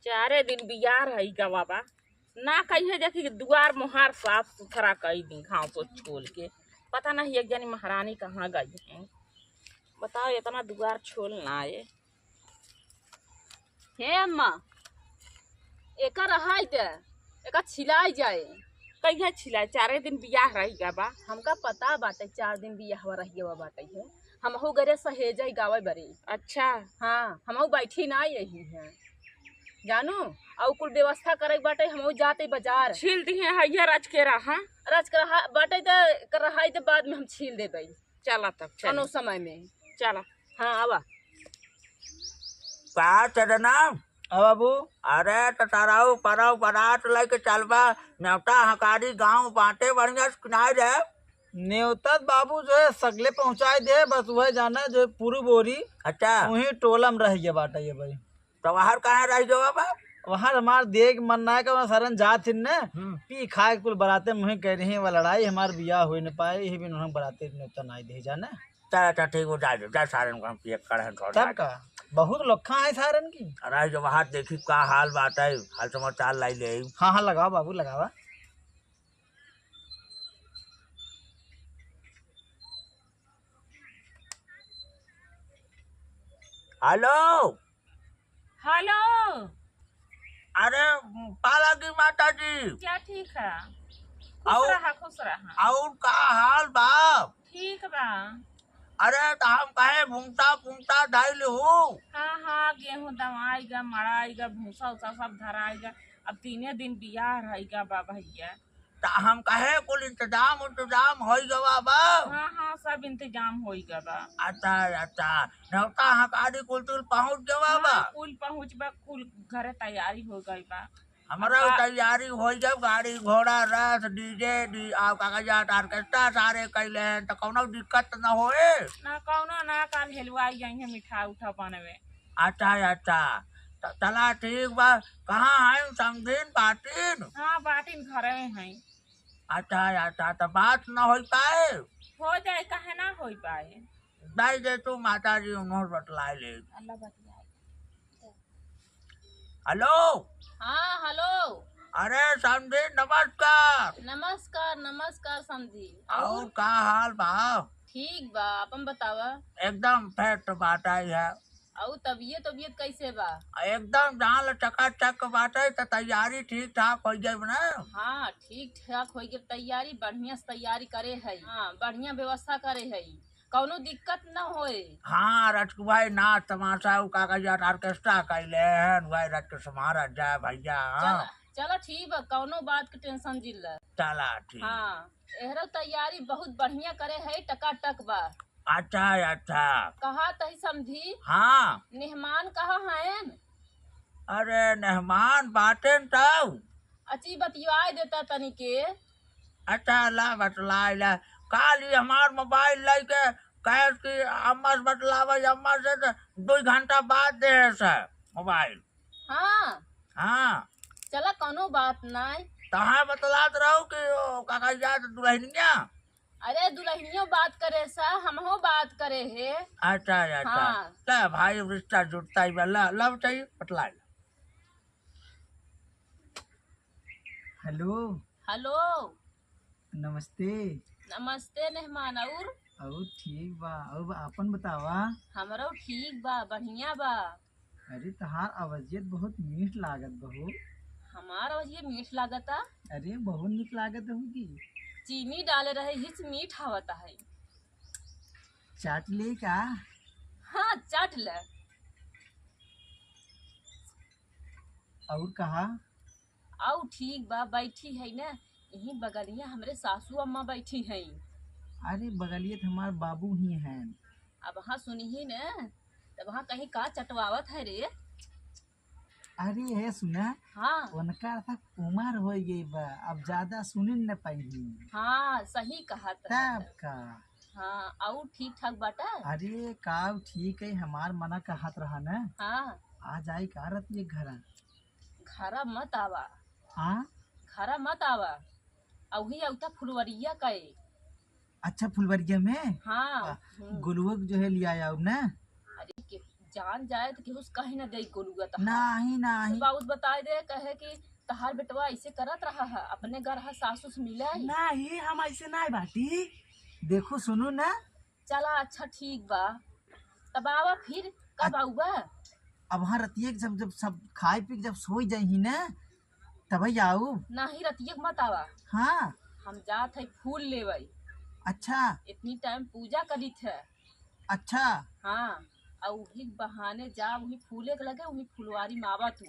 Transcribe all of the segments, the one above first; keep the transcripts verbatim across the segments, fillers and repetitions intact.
चारे दिन बियाह रही गवा बा, ना कहिए देखी कि दुआर मोहार साफ सुथरा कई दी, घास ओस छोल के। पता नहीं एक जनी महारानी कहाँ गई है, बताओ इतना दुआर छोल ना आए। हे अम्मा, एका रहाई दे, एका छिलाई जाए। कहिया छिलाई? चारे दिन बियाह रही गवा बा। हमका पता बाटे, चार दिन बियाह रही गवा बाटे है। हमहू गरे सहेजई गावे बरे। अच्छा। हाँ, हमहू बैठी ना यही है। जानू, अउ कुल व्यवस्था करे के बाटे, हमहू जाते बाजार। छील दिहे हइया रच के रहा। रच के रहा बाटे त, कर रहाई त बाद में हम छील देबे। चला तब, चली। कौनो समय में। चला। हाँ, आवा। का चदना? हाँ बाबू। अरे, त ताराऊ परव बरात लइके चलबा, नेवता हकारी गाँव बाटे बढ़िया से किनारे रे। नेवता त बाबू जो है सगले पहुँचाए दे, बस वह जाना जो है पूर्व बोरी, अच्छा। वहीं टोला में रह गया बाटे ये भाई। तो वहाँ काहे रह गया बा? वहाँ हमार देख मन ना है कि वहाँ सरन जात हिन ने, हम्म। पी खा के कुल बराते मुँहे कह रही हैं, वह लड़ाई हमार बियाह हो न पाए, यही बिन हम बराते नेवता ना दे जाने। चल, अच्छा, ठीक हो, जा, जा, सारन को हम पियक्कड़ हैं, छोड़ तब जा। का? बहुत लोग कहाँ है सारन की? अरे, जो वहाँ देखी का हाल बात है, हाल समाचार लाई ले। हाँ, हाँ, लगावा बाबू, लगावा। हेलो। हेलो। अरे, पालागी माता जी। क्या ठीक है? खुश अउर, रहा, खुश रहा। अउर का हाल बा? ठीक बा। अरे, त हम कहे भूसा फूसा धइल हूँ। हाँ, हाँ, गेहूँ दवाई गा, मड़ाई गा, भूसा उसा सब धराई गा। अब तीने दिन बियाह रही गा बा भैया। त हम कहे कुल इंतजाम उंतजाम होई गवा बा? हाँ, हाँ, सब इंतजाम होई गवा बा। अच्छा, अच्छा। नेवता हकारी कुल तुल पहुँच गवा बा? हाँ, कुल पहुँच बा, कुल घरे तैयारी हो गई बा। हमरा अब का तैयारी होई गवा, गाड़ी घोड़ा रथ डीजे डी, आ का कहत ऑर्केस्ट्रा सारे कैले हैं, त कौनो दिक्कत न होए? ना कौनो ना, काल हेलवाई जाइए मिठा उठा बनवे। अच्छा, अच्छा। त चला ठीक बा। कहाँ हैं समधिन बाटिन? हाँ, बाटिन घरे हैं। अच्छा, अच्छा, त बात न होई पाए? हो जाए, काहे ना होई पाए? दाई दे तू माता जी उन्हों बतलाए ले। अल्लाह बतलाए। हेलो। हाँ, हेलो। अरे समधी नमस्कार। नमस्कार, नमस्कार समधी। अउर का हाल बा? ठीक बा, अपन बतावा। एकदम फिट बाटा है। अउ तबियत, तबियत कैसे बा? एकदम जान ल चकाचक बाटे, त तैयारी ठीक ठाक होइ गई ना? हाँ, ठीक ठाक होइ गई, तैयारी बढ़िया से तैयारी करे है। हाँ, बढ़िया व्यवस्था करे है, कौनो दिक्कत न होए। हाँ, रचकुभाई नाच तमाशा, उ का कहत ऑर्केस्ट्रा कैले हैं, वही रच के समारत जाए भैया। हाँ। चला, चला ठीक बा, कौनो बात के tension जिन ला। चला ठीक। हाँ, एहरो तैयारी बहुत बढ़िया करे है, टकाटक बा। अच्छा, अच्छा। कहा तही समधी? हाँ। मेहमान कहाँ हैं? अरे, मेहमान बाटेन तब। अच्छी बतियाए देता तनी के। अच्छा, ला बतलाए ला। काल ही हमार मोबाइल लेके कहे कि अम्मा से बतलावे, अम्मा से तो दो घंटा बाद दे से मोबाइल। हाँ। हाँ। चला, कौनो बात नाय। तहाँ बतलात रहो कि ओ काका जात दुल्हनिया। अरे, दुल्हनियो बात करे सा, हमहू बात करे हे। अच्छा, अच्छा। हाँ। ले भाई, रिश्ता जुड़ता ही बा, ला, लब चाहिए, बतला ला। हेलो। हेलो। नमस्ते। नमस्ते मेहमान, अउर? अउर ठीक बा, अउर बा, आपन बतावा। हमरो ठीक बा, बढ़िया बा। अरे, तहार आवाजियत बहुत मीठ लागत बहू। हमार आवाजियत मीठ लागता? अरे, बहुत नीक लागत होगी। चीनी डाले रहे, हिच मीठ आवत है। चाट ले का? हाँ, चाट ले। अउर कहा? अउ ठीक बा, बैठी है ना, यहीं बगलिया हमरे सासू अम्मा बैठी हैं। अरे, बगलिए त हमार बाबू ही हैं। अब हाँ सुनिही न, तब हाँ कहीं का चटवावत है रे? अरे, हे सुना, हाँ। उनका तक उमर हो गई बा, अब ज्यादा सुनिन न पाई। हाँ, सही कहा त। तब का? हाँ, अउ ठीक ठाक बाटा? अरे, का ठीक है, हमार मना कहत रहा न। हाँ। आ जाई का रतिये घरा? घरा मत आवा। हाँ? घरा मत आवा। अउही अउता फुलवरिया का ए। अच्छा, फुलवरिया में? हाँ, आ, हम्म। गोलुआ के जो है लिया आउब ना? अरे, के, जान जाए तो केहू से कहीं ना दे गोलुआ तहार। नाही, नाही। बाबू बताई दे, कहे कि तहार बेटवा ऐसे करत रहा है, अपने घर है सासू से मिला ही। नाही, हम ऐसे नाही बाटी। देखो, सुनो ना। चला, अच्छा, ठीक बा। तब आवा फिर, कब अ- आउबा? अब हाँ, रतिये के जब, जब सब खाए पी के जब सोई जाई ही ना, तबही आऊ। नाही, रतिये के मत आवा। हाँ। हम जात है फूल लेवई। अच्छा। इतनी टाइम पूजा करित है। अच्छा। हाँ, और वही बहाने जा, वही फूले के लगे, वही फुलवारी में आवा तू।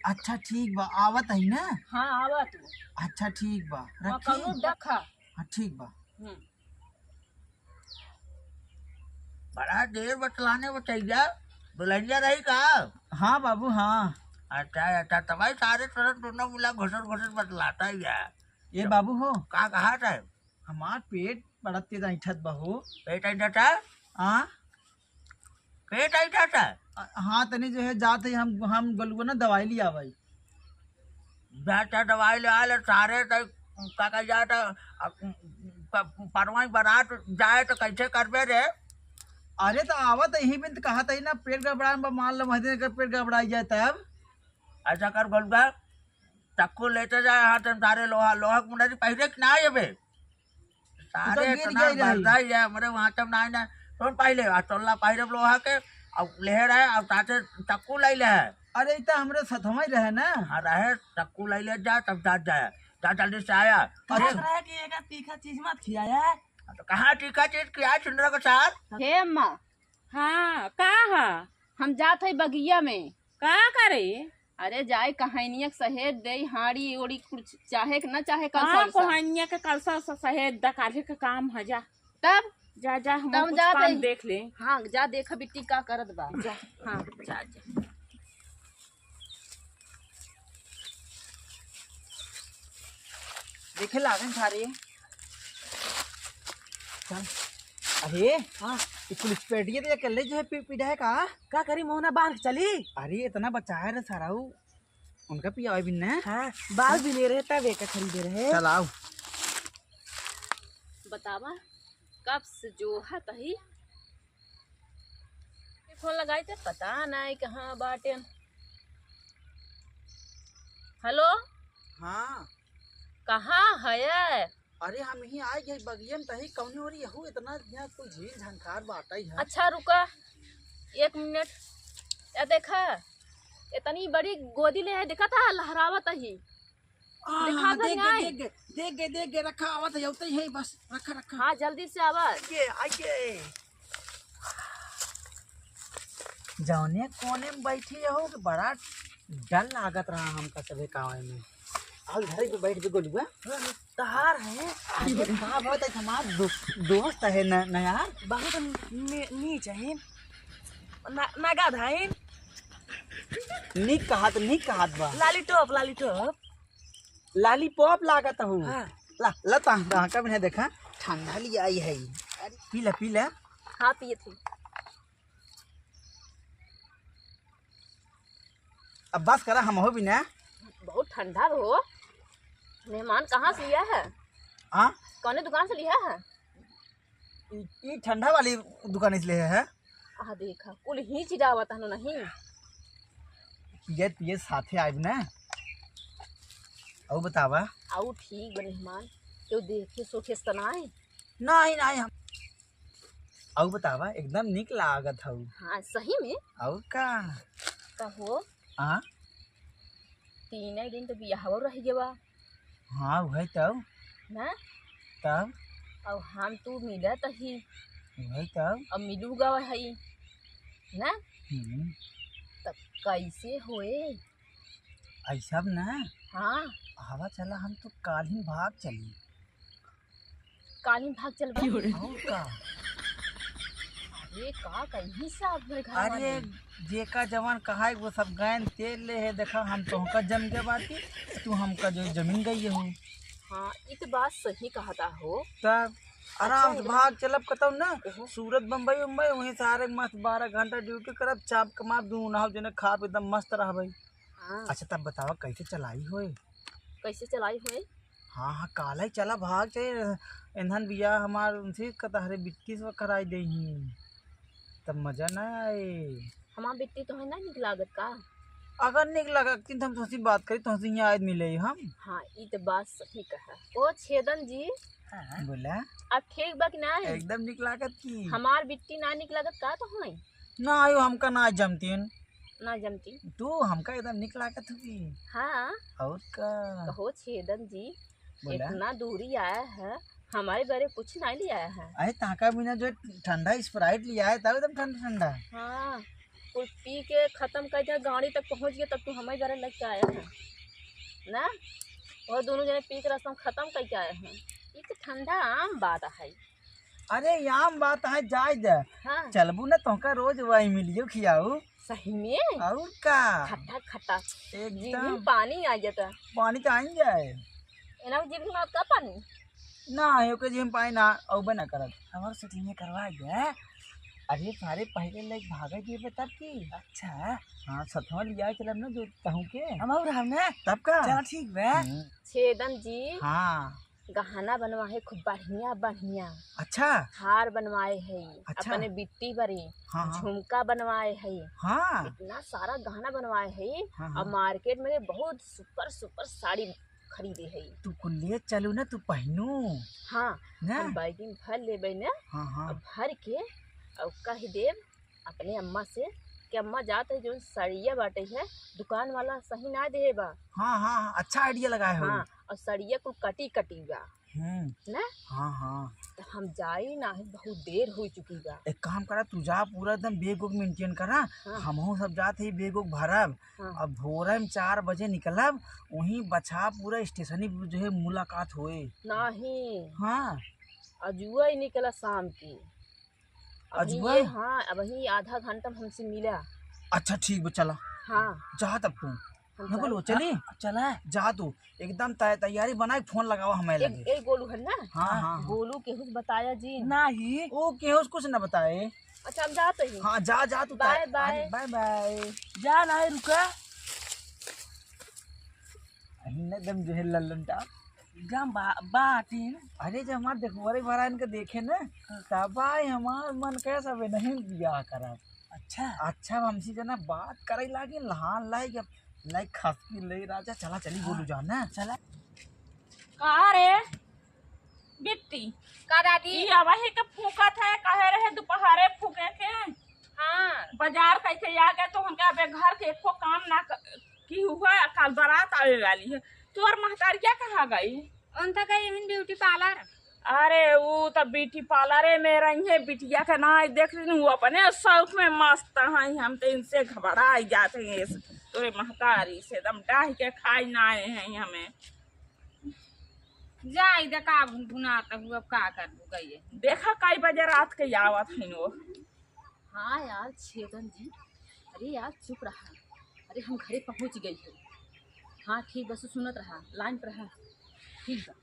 अच्छा, ठीक बा, आवत है ना? हाँ, आवा तू। अच्छा, ठीक बा, वहाँ रखी। कौनो डखा। हाँ, ठीक बा। हम्म। बड़ा देर बतलाने बतैया, दुल्हनिया रही का? हाँ बाबू, हाँ। अच्छा, अच्छा, तब भाई सारे तुरंत दोनों मिला घुसर घुसर बतलाता ही है। ये बाबू हो। का कहा था? हमार पेट बड़ा तेज ऐंठत बा हो। पेट ऐंठत है? हाँ। पेट ऐंठत है? अ, हाँ, तनी जो है जात है, हम, हम गलुआ ना दवाई लिया भाई। जाता दवाई ले आले सारे, तो का कह जाता, अब प-, परवाई बारात जाए तो कैसे करबे रे? अरे तो आवत यही बिन तो कहत ही ना, पेट गड़बड़ाए में मान लो, वही दिन का पेट गड़बड़ाई जाए तब। ऐसा कर गोलुआ, चक्कू लेते जाए हाथ में सारे लोहा, लोहा के मुंडरी पहिरे कि ना ये बे? सारे गिर इतना गई रही। बरदाई है हमरे वहाँ तब ना, ना, कौन पहले आ टोला पहिरब लोहा के, अब ले रहे, अब साथे चक्कू ले ले है। अरे, ई त हमरे सथवा ही रहे ना। हाँ, रहे, चक्कू ले ले जा, तब जा, जा, जा जल्दी से आया। कहा अरे। रहे कि एका तीखा चीज मत खियाया। हाँ, तो कहाँ तीखा चीज खिया सुंदर के साथ? हे अम्मा। हाँ, का हा? हम जात है बगिया में। का करे? अरे, जाए कहैनिया के सहेद दे, हाड़ी ओड़ी कुछ चाहे के ना चाहे, कल हाँ, सरसा। कहैनिया के कल सरसा सहेद द, काल्हे के काम है, जा। तब? जा, जा, हम तब कुछ जात काम है। देख ले। हाँ, जा देख बिट्टी का करत बा। जा। हाँ, जा, जा। देखे लागन सारे। चल। अरे, हाँ। ये पुलिस पेटिया तो अकेले जो है पी-, पीढ़ा है का? का करी, मोहना बांध के चली? अरे, इतना बचाए रे साराऊ, उनका पियावे बिन ना। हाँ, बाल भी ले रहे, तब एक खरीदे रहे। चल आओ। बतावा, कब से जो है तही। फोन लगाई त पता नाई कहाँ बाटेन। हेलो। हाँ। कहाँ है? अरे हम ही आइ गए बगिया में, तही कौनी ओरी यहू इतना यहाँ कोई झील झंखार बाटइ है। अच्छा रुका एक मिनट, या देखा इतनी बड़ी गोदी ले है, देखा था लहरावत ही। हाँ, देखा हाँ, था देख गए, नहीं? देख गए, देख गए, देख गए, रखा आवत है, उतई है बस, रखा, रखा। हाँ, जल्दी से आवा। आइए, आइए। जौने कोने में बैठी हो कि बड़ा डर लागत रहा हमका सभे कावे में। आओ घर पे बैठ के गोलुआ। तहार है। अरे का बात है, हमार दो-, दोस्त है न, न यार। बहुत नी-, नीच है। ना, नगद है। नीक कहत, नीक कहत बा। लालीटॉप, लालीटॉप। लालीपॉप लागत हूँ। हाँ। ला, ला ता, ता, कब नहीं देखा? ठंडा लिया आई है। अरे पी ले, पी ले। हाँ, पिए थे। अब बस करा, हम हो भी ना। बहुत ठंडा हो। मेहमान कहाँ से लिया है? हाँ? कौने दुकान से लिया है? ई, ई ठंडा वाली दुकान से ले है। आ देखा, कुल ही चिड़ावत हनो नहीं। पियत पियत साथे आइब ना। अउ बतावा। अउ ठीक बा मेहमान, केहू देखे सोखे से त नाई? नहीं, नहीं, हम। अउ बतावा, एकदम निक लागत हऊ। हाँ, सही में। अउ का? कहो। हाँ? तीन दिन तो बियाहवा रह गवा। हाँ, वही तब। ना? तब? अब हम तू मिलत ही। वही तब। अब मिलू गवा हई। ना? हम्म। तब कैसे होए? ऐसा ना। हाँ। आवा चला, हम तो काल्हिन भाग चली। काल्हिन भाग चलबा। क्यों रे? और का? अरे का कहीं से आप घर, घर अरे, वाले? जेका जवान कहाई वो सब गैन तेल ले है। देखा, हम तोहका जम के बाटी, तू हमका जो जमीन गई हो। हाँ, इ तो बात सही कहता हो। तब आराम से अच्छा, भाग चलब कतौ ना, ओहो। सूरत बम्बई उम्बई, वहीं से आरे मस्त बारह घंटा ड्यूटी करब, चाप कमाब, दू नहाव जने खाब, एकदम मस्त रहबे। हाँ। अच्छा, तब बतावा, कैसे चलाई होए? कैसे चलाई होए? हाँ, हाँ, काल्हि चला भाग जाए। इन्हन बियाह हमार उनसे कतहरे बिट्टी से कराई देही। तब मजा ना आए। हमार बिट्टी तोहे ना निक लागत का? अगर निक लागत त हम तोहसे बात करी, तोहसे यहाँ आए मिले हम। हाँ, ई त बात सही कहा। ओ छेदन जी। हाँ। बोला। अब ठीक बा कि नाही? एकदम निक लागत की। हमार बिट्टी ना निक लागत का तोहे? ना आयो, हमका ना जमतीन। ना जमती। तू हमका एकदम निक लागत हुई। हाँ। और का? कहो छेदन जी, बोला। इतना दूरी आया है, हमारे बारे कुछ ना ले आया है। अरे ताका बिना जो ठंडा Sprite ले आया था, एकदम ठंडा ठंडा। हाँ, कुल पी के खत्म कर दिया, गाड़ी तक पहुँच गया, तब तू हमारे बारे लेके आया है ना। वो दोनों जने पी के रास्ता में खत्म करके आया है। ये तो ठंडा आम बात है। अरे, आम बात है, जाए दे। हाँ। चलबू ना, तोहका रोज वही मिलियो खियाऊ। सही में? और का? खट्टा खट्टा। एकदम। जीभ में पानी आ जाता। पानी तो आ ही जाए। एना जीभ में आपका पानी? ना, ओके जीभ में पानी ना, औबे ना करत। हमार setting में करवा दे। अरे, सारे पहले लाइक भागे जीभ तब की। अच्छा। हाँ, सथवा लिया चलब ना जो तहूँ के। हम और हम ना। तब का? चला ठीक बा। हम्म। छेदन जी। हाँ। गहना बनवाए खूब बढ़िया बढ़िया। अच्छा। हार बनवाए है, अच्छा। अपने बिट्टी बरे, हाँ, हाँ। झुमका बनवाए है, हाँ। इतना सारा गहना बनवाए है। हाँ, और हाँ। मार्केट में बहुत super super साड़ी खरीदे है। तू कुल ले चलू ना, तू पहनू। हाँ, ना? हम बैगिन भर लेबे ना, हाँ, हाँ। और भर के और कह देब अपने अम्मा से कि अम्मा जात है, जौन सड़िया बाटे है, दुकान वाला सही ना देहे बा। हाँ, हाँ, हाँ, अच्छा idea लगाए हो। हाँ, और सड़िया कुल कटी कटी बा। हम्म। ना? हाँ, हाँ। तो हम जाई ना, बहुत देर हो चुकी बा। एक काम करा, तू जा, पूरा एकदम bag उग maintain करा, हाँ। हमहू सब जात है bag उग भरब। हाँ। अब भोरे में चार बजे निकलब, वहीं बछा पूरा स्टेशन ही जो है मुलाकात होए। नहीं। हाँ। अजुआ ही निकला शाम की। अबही अजुआ? ये, हाँ, अबही आधा घंटा में हमसे मिला। अच्छा, ठीक बा, चला। हाँ। जा तब तू। हम ना बोलो, चली? चला। जा तू, एकदम तै-, तैयारी बनाए, फोन लगावा हमें एक, लगे। एक गोलू है ना? हाँ, हाँ, हाँ। गोलू केहू से बताया जी? नाही। ओ केहू से कुछ ना बताए। अच्छा, हम जाते हैं। हाँ, जा, जा तू। बाय, तै-, बाय। हाँ, बाय, बाय। जा ना, रुका। अहिने दम जो है लल्लन टा। गम बा-, बाटिन। अरे, जब हमार देखो, अरे, भरा इनके देखे ना, हाँ। तब आई हमार मन कैसा बे नहीं बियाह करब। अच्छा। अच्छा, अब हमसे जना बात करे लागे, लहान लाई, अब लाई खसकी ले राजा, चला चली हाँ। बोलू जान ना। चला। कहा रे बिट्टी? का दादी? ई अबही के फूकत है, कहे रहे दोपहरे फूके के। हाँ। बाजार कइके आ गए तो उनका अबे घर के एको काम ना क-, की हुआ, काल बारात आवे वाली है। तोर महतारिया कहाँ गई? उन तो गई हन beauty parlour। अरे, ऊ तो beauty parlour में रही है, बिटिया के ना देख रही, वो अपने शौक में मस्त हैं, हम तो इनसे घबराई जाते हैं। तोरे महतारी से दम डाह के खाई ना आए हैं हमें। जाई दे, का भुनभुनात हूँ, अब का करबू गइए। देखा कई बजे रात के आवत हईन वो। हाँ यार छेदन जी, अरे यार चुप रहा। अरे हम घरे पहुँच गई है। हाँ ठीक बस सुनत रहा, line पर रहा। ठीक बा।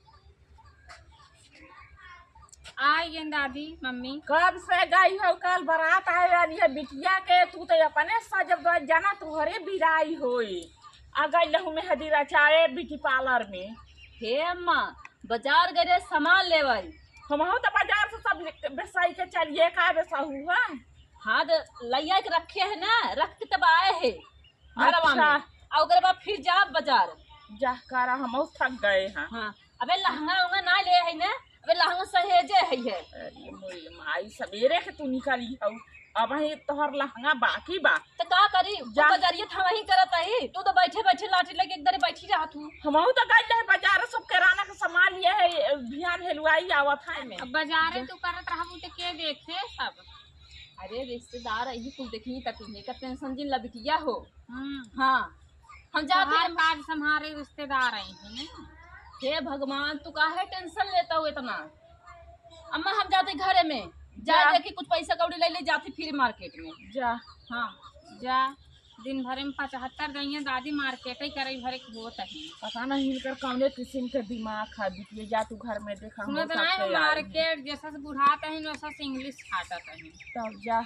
आई गेन दादी, मम्मी। कब से गई हो, कल बारात आए वाली है बिटिया के, तू तो अपने सजब दो जना तोहरे बिराई होई। आ गई लहू मेहंदी रचाए beauty parlour में। हे अम्मा, बाजार गए रहे सामान लेवाई। हमहू तो बाजार से सब ले-, बेसाई के चलिए, का बेसा हुआ? हाँ, तो लइया के रखे है ना, रख के तब आए है घरवा में। अच्छा। आ ओकरे बाद फिर जाब बाजार। जा करा, हमहू थक गए हैं। हाँ, अबे लहंगा उंगा ना ले है ना, अबे लहंगा सहेजे है, है। अरे मोरी माई, सवेरे के तू निकली हऊ, अबही तोहर लहंगा बाकी बा। तो का करी? जा। वो बजरिया था वहीं करत आई। तू तो बैठे बैठे लाठी लेके एक दरे बैठी रहत हूँ। हमहू तो गई रहे बाजार, सब किराना का सामान लिए है, बिहान हेलुआई आवत है में। अब बाजारे जा। तू करत रहबू तो के देखे सब? अरे रिश्तेदार आई कुल देखी तक नहीं का tension जिन ला बिटिया हो। हम्म। हाँ। हम जाते तोहार हैं। काज संभारे रिश्तेदार आई हैं। हे भगवान, तू काहे tension लेता हो इतना? अम्मा, हम जाते घरे में, जा जा। देखी कुछ पैसा कौड़ी ले ले, जाते फिर market में। जा। हाँ। जा, दिन भरे में पचहत्तर गइया दादी market ही करे भरे के होत है। पता नहीं इनकर कौने किस्म के दिमाग है, बिटिया जा तू घर में देखा, सुनत हो नहीं सकते हो आई। Market जैसा से बुढ़ात है, वैसा से English फाटत है। तब जा, अब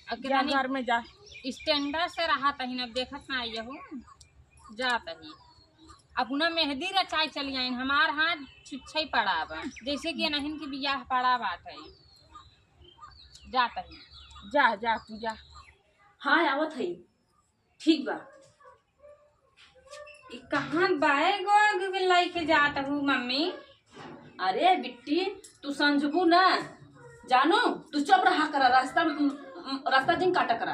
जा कितनी घर में जा। Standard से रहत ही, अब देखत ना आई हो, जात ही। अपना मेहंदी रचाई चली आइन, हमार हाथ छुच्छे पड़ा बा, जैसे कि अनहिन के बियाह पड़ा बात है। जात ही। जा, जा, तू जा। हाँ, आवत है। ठीक बा। ई कहाँ बाए गो आगे के लइके जात हूँ मम्मी? अरे बिट्टी, तू समझबू ना। जानू, तू चुप रहा करा, रास्ता, म, म, रास्ता जिन काटा करा।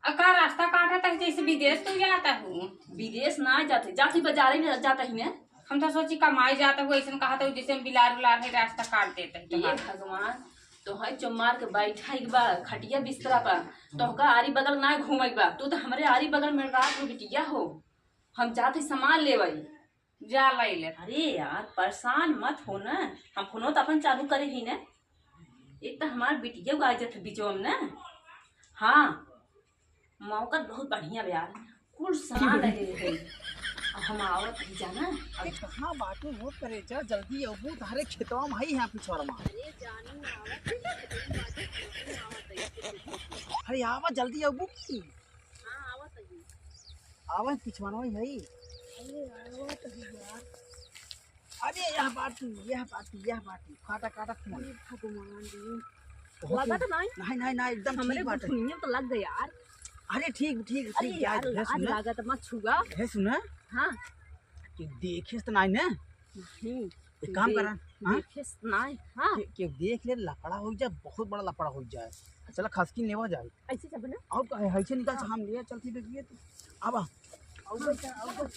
आ का रास्ता काटा तक जैसे विदेश तू जाता हूँ? विदेश ना जाते, जाती बाजारे में जाता ही ना। हम तो सोची कमाई जाता हूँ, ऐसे कहा था जैसे हम बिलार उलार है रास्ता काट देते हैं ये तुम्हारा। भगवान, तोहई चुम्मार के बैठा एक बा खटिया बिस्तरा पर, तोहका आरी बगल ना घूमे बा। तू तो हमरे आरी बगल में रात हो बिटिया हो, हम जाते सामान लेवई। जा लाई ले। अरे यार, परेशान मत हो ना, हम फोनो तो अपन चालू करे ही ना। एक तो हमार बिटिया आ जात बिचवा में ना। हाँ, मौका बहुत बढ़िया बा यार, कुल सामान ले ले है। अब हम आवत ही जाना। अरे कहाँ बाटू हो करेजा, जल्दी अबू, तारे खेतवा में हई यहाँ पिछवार में। अरे जानू आवत ही, खेतवा में बाटू, खेतवा में आवत ही। अरे आवा जल्दी अबू की। हाँ, आवत ही। आवा पिछवानवा ही हई। अरे आवत ही यार। अरे यह बाटी, यह बाटी, यह बाटी, काटा, काटा खून। अरे भगवान रे। बहुत लगा तो नहीं? नहीं, नहीं, नहीं, एकदम हमरे ठीक बाटे। घुटनिया तो लग गया यार। अरे ठीक, ठीक, अरे ठीक, यार, जाए, है आज सुना? लगा तो मत छुआ। है सुना? हाँ। कि देखे तो नहीं ना? नहीं। एक काम दे-, करा, हाँ? देखे तो नहीं, हाँ। के, के देख ले, लफड़ा हो जाए, बहुत बड़ा लफड़ा हो जाए। चला खसकी लेवा जाए। ऐसे सब ना? और का है, ऐसे निकाल, हाँ। हम ले चलती बेबी, तू। आवा। आवा, आवा।